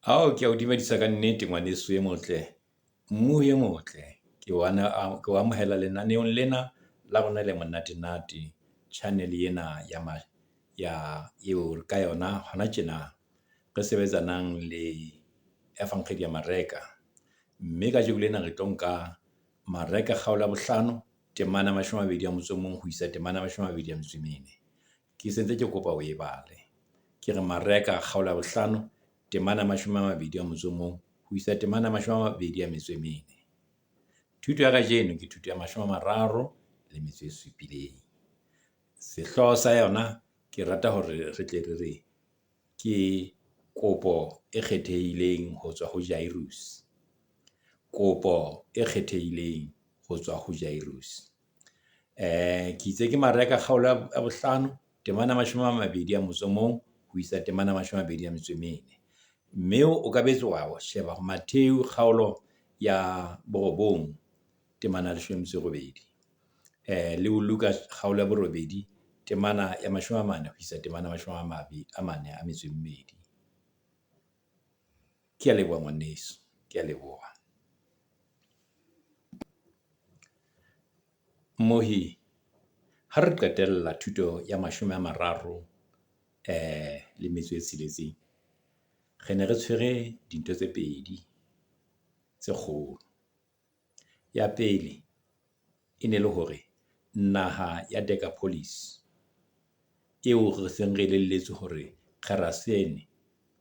Ao, ke ya o dumedisa ka nnete ngwaneso e motle, mmuhi e motle. Ke ke o amohela lenaneong lena la rona le monatenate. Channel ena ya ya eo ka yona hona tjena re sebetsanang le Efankgedi ya Mareka. Mme kajeko lena re tlo nka Mareka kgaolo ya bohlano, temana ya mashome a mabedi a motso o mong ho isa temana ya mashome a mabedi a metso e mene. Ke sentse ke kopa o e bale, ke re Mareka kgaolo ya bohlano temana ya mashome a mabedi a motso o mong ho isa temana ya mashome a mabedi a metso e mene. Thuto ya kajeno ke thuto ya mashome a mararo le metso e supileng. Sehlooho sa yona ke rata hore re tle re re ke kopo e kgethehileng ho tswa ho Jairus. Kopo e kgethehileng ho tswa ho Jairus. Ke itse ke Mareka kgaolo ya bohlano temana ya mashome a mabedi a motso o mong ho isa temana ya mashome a mabedi a metso e mene. Mme o ka boetse wa sheba ho Mattheu kgaolo ya borobong temana ya leshome le metso e robedi. Le ho Luka kgaolo ya borobedi temana ya mashome a mane ho isa temana ya mashome a mane a metso e mmedi. Ke a leboha ngwaneso, ke a leboha. Mmohi, ha re qetella thuto ya mashome a mararo le metso e tsheletseng, re ne re tshwere dintho tse pedi tse kgolo. Ya pele, e ne le hore naha ya Decapolis eo re seng re elelletswe hore Gerasene,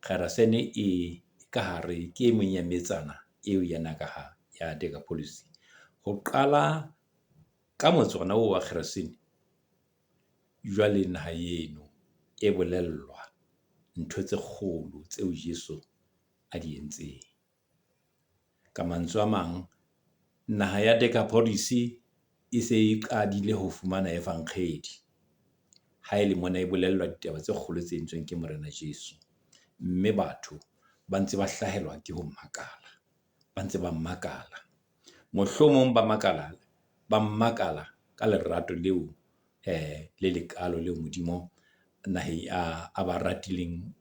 Gerasene e ka hare ke e meng ya metsana eo ya ya Decapolis. Ho qala ka motse ona oo wa Gerasene, jwale naha eno e bolellwa ntho tse kgolo tseo Jesu a di entseng. Ka mantswe a mang, naha ya Decapolis e se e qadile ho fumana efankgedi. Ha e le mona e bolellwa ditaba tse kgolo tse entsweng ke Morena Jesu. Mme batho ba ntse ba hlahelwa ke ho makala, ba ntse ba makala. Mohlomong ba makala, ba makala ka lerato leo le lekaalo leo Modimo naheng a ba ratileng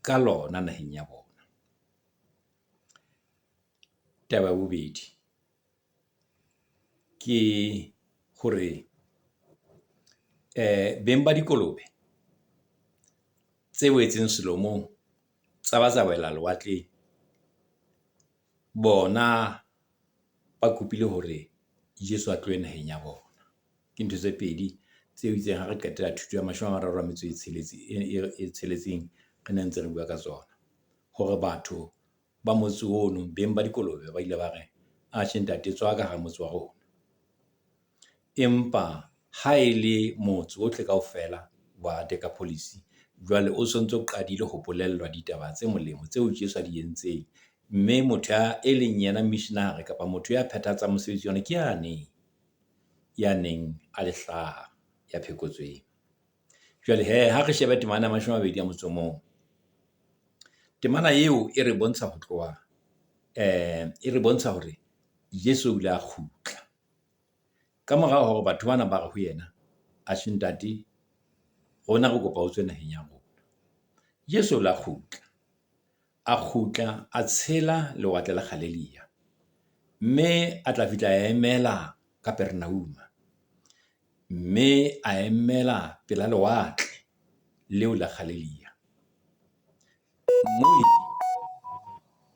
ka lona naheng ya bona. Taba ya bobedi, ke hore beng ba dikolobe tse wetseng selomong tsa ba tsa wela lewatleng, bona ba kopile hore Jesu a tlohe naheng ya bona. Ke ntho tse pedi tseo itseng ha re qetela thuto ya mashome a mararo a metso e e tsheletseng, re ne ntse re bua ka tsona. Hore batho ba motse ono, beng ba dikolobe ba ile ba re, atjhe ntate tswa ka hara motse wa rona. Empa ha e le motse ohle kaofela wa Decapolis, jwale o sontso o qadile ho bolellwa ditaba tse molemo tseo Jesu a di entseng. Mme motho ya e leng yena missionary kapa motho ya phethahatsang mosebetsi ona ke yane ya neng a le hlaha, ya phekotsweng. Jwale hee, ha re shebe temana ya mashome a mabedi a motso o mong. Temana eo e re bontsha ho tloha e re bontsha hore Jesu o ile a kgutla. Ka mora hore batho bana ba re ho yena, atjhe ntate rona re kopa o tswe naheng ya rona. Jesu o la kgutla, a kgutla a tshela lewatle la Galelia. Mme a tla fihla a emela Kapernauma, mme a emela pela lewatle leo la Galelia.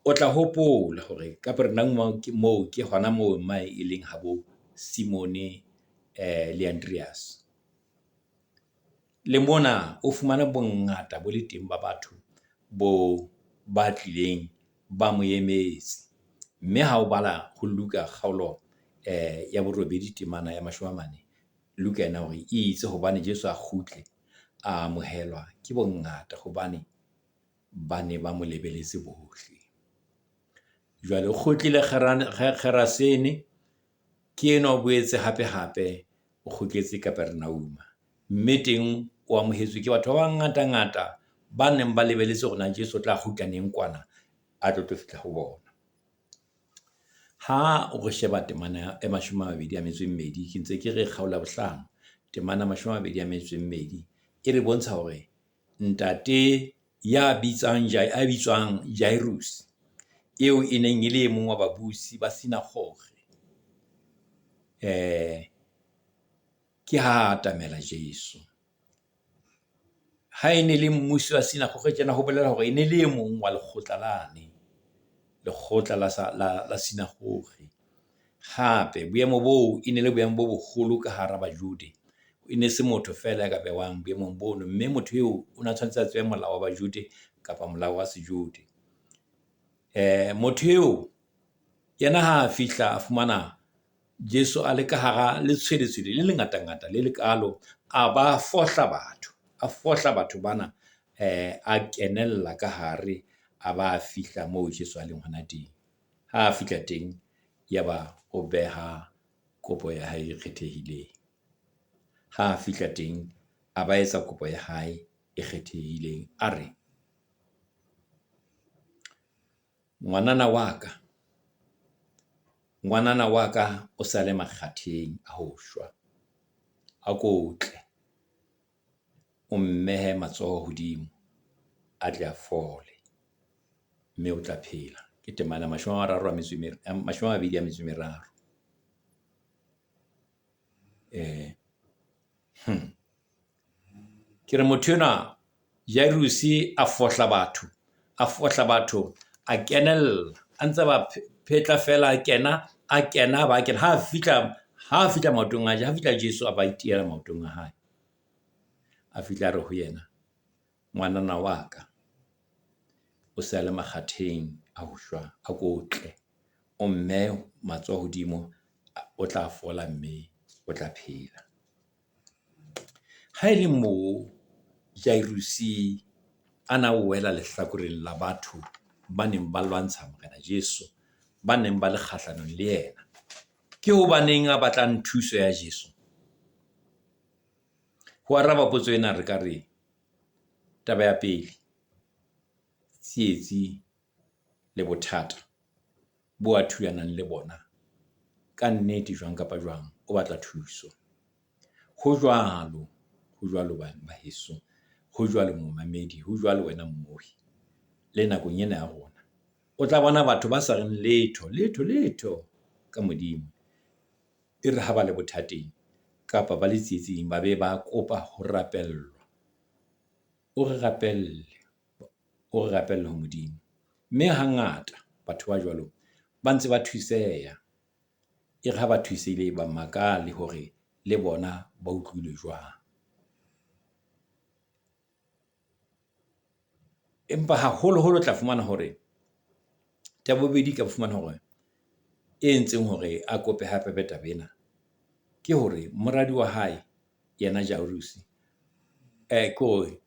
O tla hopola hore Kapernauma ke moo ke hona moo mae e leng habo Simone le Andreas. Le mona o fumane bongata bo le teng ba batho bo ba tlileng ba mo emetse. Mme ha o bala ho Luka kgaolo ya borobedi temana ya mashome a mane, Luka yena o re itse hobane Jesu a kgutle, a amohelwa ke bongata hobane ba ne ba mo lebeletse bohle. Jwale o kgutlile Gerasene, ke enwa o boetse hape hape o kgutletse Kapernauma. Mme teng o amohetswe ke batho ba bangata ngata ba neng ba lebelletse hore na Jesu o tla kgutla neng kwana a tlo tlo fihla ho bona. Ha o sheba temana e mashome a mabedi a metso e mmedi, ke ntse ke re kgaolo ya bohlano, temana ya mashome a mabedi a metso e mmedi e re bontsha hore ntate. Ya bitsang a bitswang Jairuse, eo e neng e le e mong wa babusi ba sinagogue. Ke ha atamela Jesu. Ha e ne le mmusi wa sinagogue tjena, ho bolela hore e ne le e mong wa lekgotla lane, lekgotla la sinagogue. Hape boemo boo e ne le boemo bo boholo ka hara Bajude. E ne se motho feela ya ka behwang boemong bono, mme motho eo o na tshwanetse a tsebe molao wa Bajude kapa molao wa Sejode. Motho eo yena ha a fihla a fumana Jesu a le ka hara letshweletshwele le lengatangata le lekaalo, a ba fohla batho, a fohla batho bana a kenella ka hare, a ba fihla moo Jesu a leng hona teng. Ha a fihla teng, yaba o beha kopo ya hae e kgethehileng. Ha a fihla teng, a ba etsa kopo ya hae e kgethehileng, a re, ngwanana wa ka, ngwanana wa ka o sa le makgatheng a ho shwa. A ko tle, o mmehe matsoho hodimo a tle a fole, mme o tla phela. Ke temana ya mashome a mararo a metso e mashome a mabedi a metso e meraro. Ke re motho enwa Jairuse a fohla batho, a fohla batho, a kenella a ntse ba phetla feela, a kena, a kena, a ba kena. Ha fihla, ha fihla maotong a ha fihla Jesu a ba itihela maotong a hae. A fihla a re ho yena, ngwanana wa ka o se a le makgatheng a ho shwa, a ko tle o mmehe matsoho hodimo, o tla fola mme o tla phela. Ha e le moo Jairuse a na wela lehlakoreng la batho ba neng ba lwantsha Morena Jesu, ba neng ba le kgahlanong le yena, ke hobaneng a batlang thuso ya Jesu? Ho araba potso ena re ka re, taba ya pele, tsietsi le bothata bo a thulanang le bona, ka nnete jwang kapa jwang o batla thuso. Ho jwalo, ho jwalo ba heso, ho jwalo momamedi, ho jwalo wena mmohi, le nakong ena ya rona. O tla bona batho ba sa reng letho, letho, letho ka Modimo. E re ha ba le bothateng kapa ba le tsietsing, ba be ba kopa ho rapellwa. O re rapelle, o re rapelle ho Modimo. Mme hangata batho ba jwalo ba ntse ba thuseha. E re ha ba thusehile, ba makale hore le bona ba utlwile jwang. Empa haholoholo o tla fumana hore taba ya bobedi, ka fumana hore e entseng hore a kope hape hape taba ena, ke hore moradi wa hae yena Jairuse ke hore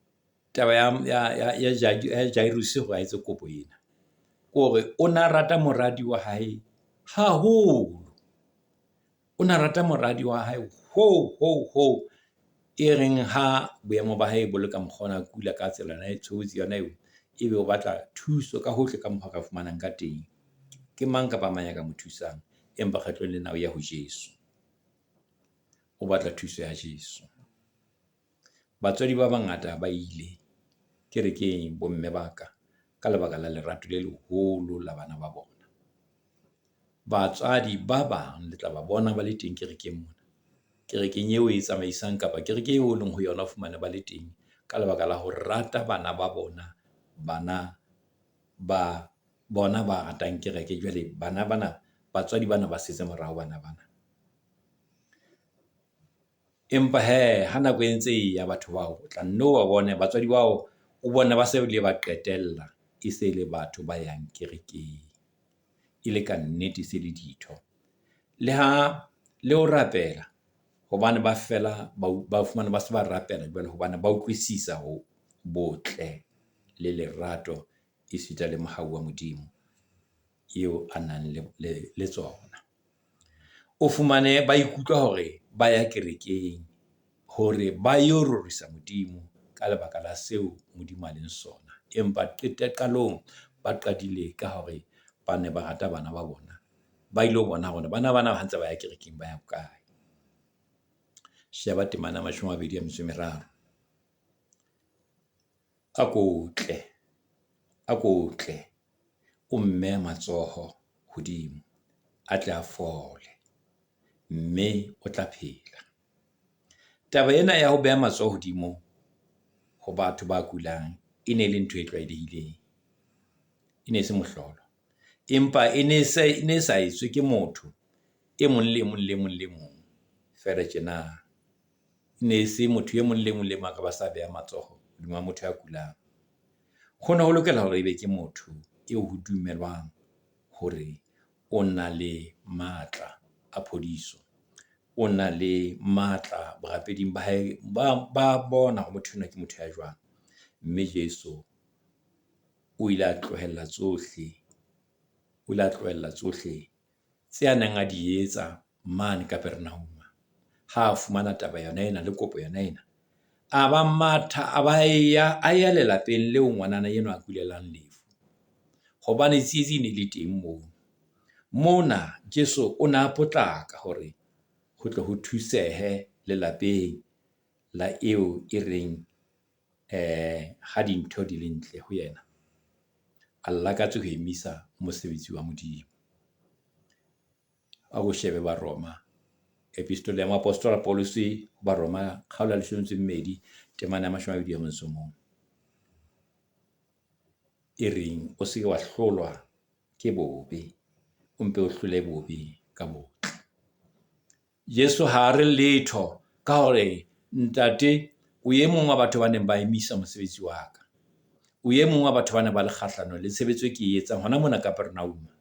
taba ya Jairuse hore a etse kopo ena, ke hore o na rata moradi wa hae haholo. O na rata moradi wa hae hoo hoo hoo, e reng ha boemo ba hae bo le ka mokgwa ona, a kula ka tsela yona e tshobotsi yona eo, ebe o batla thuso ka hohle ka mokgwa a ka fumanang ka teng. Ke mang kapa mang ya ka mo thusang, empa kgetlong lena o ya ho Jesu. O batla thuso ya Jesu. Batswadi ba bangata ba ile kerekeng, bomme ba ka, ka lebaka la lerato le leholo la bana ba bona. Batswadi ba bang le tla ba bona ba le teng kerekeng mona, kerekeng eo oe tsamaisang kapa kereke eo o leng ho yona, o fumane ba le teng ka lebaka la ho rata bana ba bona, bana ba bona ba ratang kereke. Jwale bana bana, batswadi bana ba setse morao bana bana. Empa hee ha nako e ntse e ya batho bao o tla nno ba bone batswadi bao, o bone ba se bile ba qetella e se le batho ba yang kerekeng, e le kannete e se le ditho. Le ha le ho rapela hobane ba fela ba fumane ba se ba rapela jwale hobane ba utlwisisa ho botle le lerato esita le mohau wa Modimo eo a nang le tsona. O fumane ba ikutlwa hore ba ya kerekeng hore ba yo rorisa Modimo ka lebaka la seo Modimo a leng sona. Empa qalong ba qadile ka hore ba ne ba rata bana ba bona, ba ilo bona hore bana bana ha ntse ba ya kerekeng, ba ya hokae. Sheba temana ya mashome a mabedi a metso e meraro. A ko tle, a ko tle o mmehe matsoho hodimo, a tle a fole, mme o tla phela. Taba ena ya ho beha matsoho hodimo ho batho ba kulang e ne le ntho e tlwaelehileng, e ne se mohlolo. Empa e ne se e ne sa etswe ke motho e mong le mong le mong le mong feela tjena. E ne se motho e mong le mong le mong a ka ba sa beha matsoho hodima motho ya kulang. Ho ne ho lokela hore ebe ke motho eo ho dumelwang hore o na le matla a phodiso, o na le matla borapeding ba hae. Ba bona hore motho enwa ke motho ya jwang. Mme Jesu o ile a tlohella tsohle, o ile a tlohella tsohle tse a neng a di etsa mane Kapernauma. Ha a fumana taba yona ena le kopo yona ena, a ba matha, a ba ya, a ya lelapeng leo ngwanana enwa a kulelang lefu. Hobane tsietsi e ne le teng moo. Mona Jesu o na a potlaka hore ho tle ho thusehe lelapeng la eo e reng ha dintho di le ntle ho yena, a lakatse ho emisa mosebetsi wa Modimo. A ko shebe Baroma, Epistole ya Moapostola Pauluse ho Baroma, kgaolo ya leshome le metso e mmedi, temana ya mashome a mabedi a motso o mong. E reng o se ke wa hlolwa ke bobe, o mpe o hlole bobe ka botle. Jesu ha a re letho ka hore ntate o e mong wa batho ba neng ba emisa mosebetsi wa ka. O e mong wa batho ba neng ba le kgahlano le tshebetso e ke e etsang hona mona Kapernauma.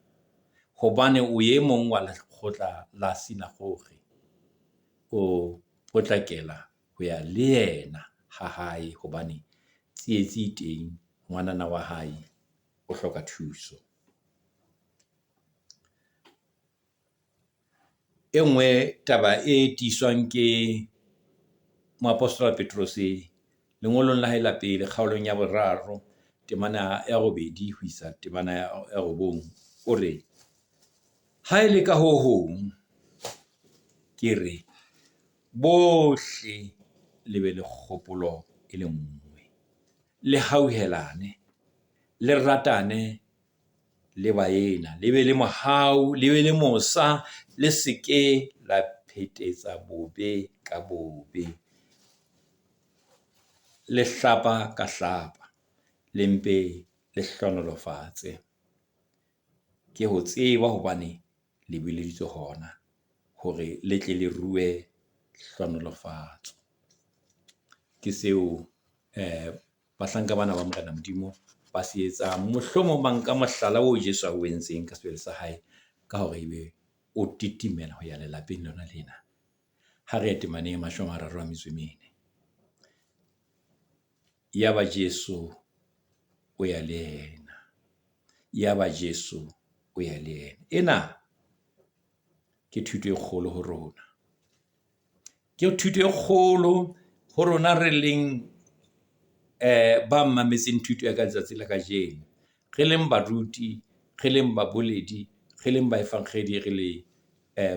Hobane o e mong wa lekgotla la synagogue. O potlakela ho ya le yena ha hae hobane tsietsi e teng, ngwanana wa hae o hloka thuso. E nngwe taba e tiiswang ke moapostola Petrose lengolong la hae la pele kgaolong ya boraro, temana ya robedi ho isa temana ya robong, o re, ha e le ka ho hong, ke re bohle le be le kgopolo e le nngwe, le hauhelane, le ratane le baena, le be le mohau, le be le mosa, le se ke la phetetsa bobe ka bobe. Le hlapa ka hlapa, le mpe le hlohonolofatse. Ke ho tseba hobane le bileditswe hona hore le tle le rue hlohonolofatso. Ke seo bahlanka bana ba Morena Modimo ba se etsang. Mohlomong ba nka mohlala oo Jesu ao entseng ka sebele sa hae, ka hore ebe o titimela ho ya lelapeng lona lena. Ha re ye temaneng ya mashome a mararo a metso e mene. Yaba Jesu o ya le yena. Yaba Jesu o ya le yena. Ena ke thuto e kgolo ho rona. Ke thuto e kgolo ho rona re leng ba mametseng thuto ya ka letsatsi la kajeno. Re leng baruti, re leng baboledi, re leng baefankgedi, re le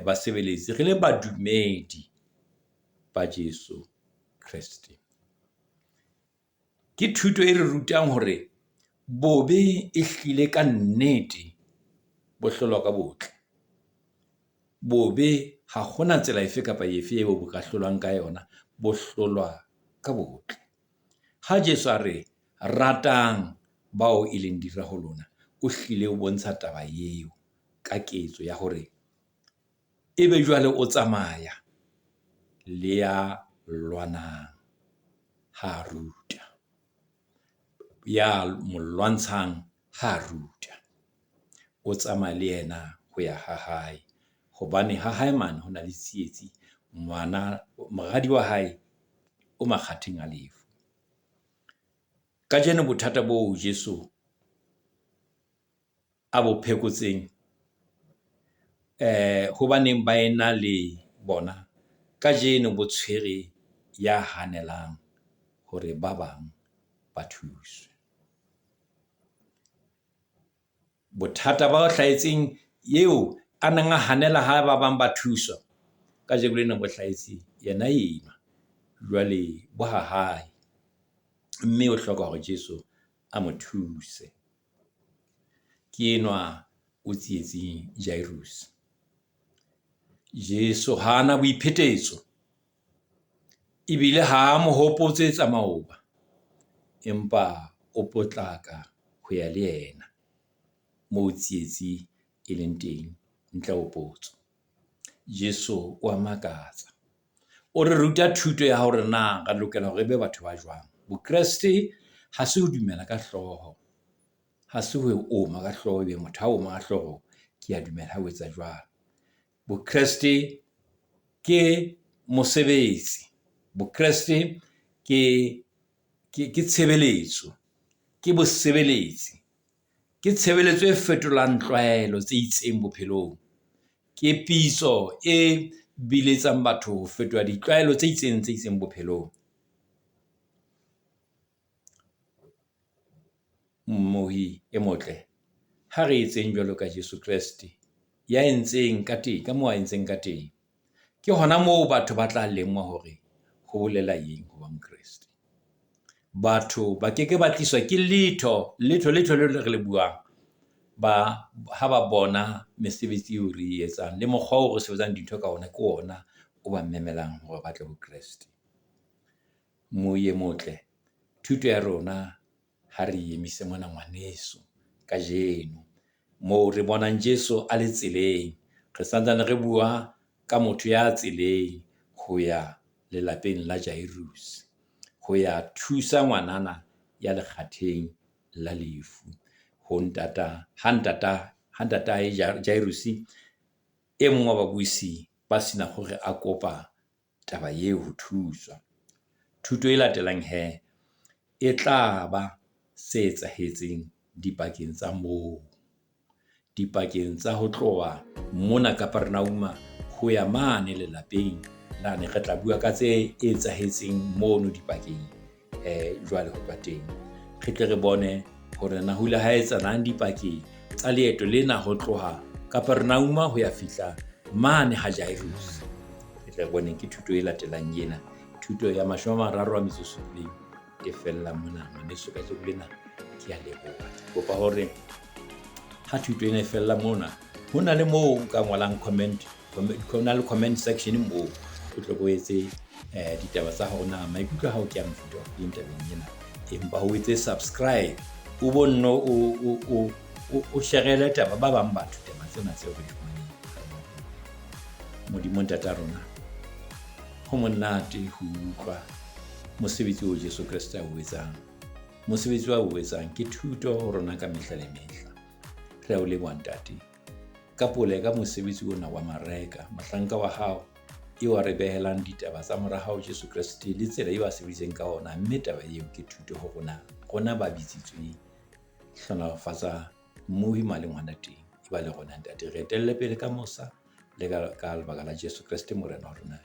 basebeletsi, re le badumedi ba Jesu Kreste. Ke thuto e re rutang hore bobe e hlile ka nnete bo hlolwa ka botle. Bobe ha hona tsela efe kapa efe eo bo ka hlolwang ka yona, bo hlolwa ka botle. Ha Jesu a re ratang bao e leng dira ho lona, o hlile o bontsha taba eo ka ketso ya hore ebe jwale o tsamaya le ya lwanang ha a ruta. Ya mo lwantshang ha a ruta. O tsamaya le yena ho ya ha hae. Hobane ha hae mane ho na le tsietsi. Ngwana, moradi wa hae o makgatheng a lefu. Kajeno bothata boo Jesu a bo phekotseng ho baneng ba ena le bona, kajeno bo tshwere ya hanelang hore ba bang ba thuswe. Bothata ba hlahetseng eo a neng a hanela ha ba bang ba thuswa, kajeno lena bo hlahetse yena enwa. Jwale bo ha hae. Mme o hloka hore Jesu a mo thuse. Ke enwa o tsietsing Jairus. Jesu ha ana boiphetetso ebile ha a mo hopotse tsa maoba. Empa o potlaka ho ya le yena moo tsietsi e leng teng ntle ho potso. Jesu wa makatsa, o re ruta thuto ya hore na re lokela hore re be batho ba jwang. Bokreste ha se ho dumela ka hlooho, ha se ho oma ka hlooho, ebe motho ha oma ka hlooho ke a dumela ha o etsa jwalo. Bokreste ke mosebetsi, Bokreste ke tshebeletso, ke bosebeletsi, ke tshebeletso e fetolang tlwaelo tse itseng bophelong. Ke pitso e biletsang batho ho fetola ditlwaelo tse itseng tse itseng bophelong. Mmohi e motle, ha re etseng jwalo ka Jesu Kreste ya entseng ka teng, ka moo a entseng ka teng. Ke hona moo batho ba tla lemoha hore ho bolela eng ho ba Mokreste. Batho ba keke ba tliswa ke letho, letho, letho leo re le buang. Ba, ha ba bona mesebetsi eo re e etsang le mokgwa oo re sebetsang dintho ka ona, ke ona o ba memelang hore ba tle ho Kreste. Moye motle, thuto ya rona ha re emise mona ngwaneso kajeno. Moo re bonang Jesu a le tseleng. Re santsane re bua ka motho ya tseleng ho ya lelapeng la Jairus. Ho ya thusa ngwanana ya lekgatheng la lefu. Ho ntata, ha ntata, ha ntatae Jairus e mong wa babusi ba sinagogue a kopa taba eo ho thuswa. Thuto e latelang he, e tla ba se etsahetseng dipakeng tsa moo. Dipakeng tsa ho tloha mona Kapernauma ho ya mane lelapeng lane. Re tla bua ka tse etsahetseng mono dipakeng jwale ho tloha teng. Re tle re bone hore na ho ile ha etsahalang dipakeng tsa leeto lena ho tloha Kapernauma ho ya fihla mane ha Jairus. Re tle re boneng ke thuto e latelang ena. Thuto ya 37 e fella mona ngwaneso kajeno lena. Ke a leboha. Ke kopa hore ha thuto ena e fella mona, ho na le moo o ka ngolang comment, ho na le comment section moo o tle o etse ditaba tsa hore na maikutlo a hao ke a mofuta ofeng tabeng ena. Empa o etse subscribe, o bo nno o sharele taba ba bang batho taba tsena tseo re di fumaneng. Modimo Ntata rona, ho monate ho utlwa mosebetsi oo Jesu Kreste a o etsang. Mosebetsi wa o etsang ke thuto ho rona ka mehla le mehla. Re a o leboha Ntate. Ka pole ka mosebetsi ona wa Mareka, mohlanka wa hao, eo a re behelang ditaba tsa mora hao Jesu Kreste le tsela eo a sebeditseng ka ona, mme taba eo ke thuto ho rona, rona ba bitsitsweng. Hlohonolofatsa mmohi ma le ngwana teng, e ba le rona Ntate. Re etelle pele ka mosa le ka lebaka la Jesu Kreste Morena wa rona.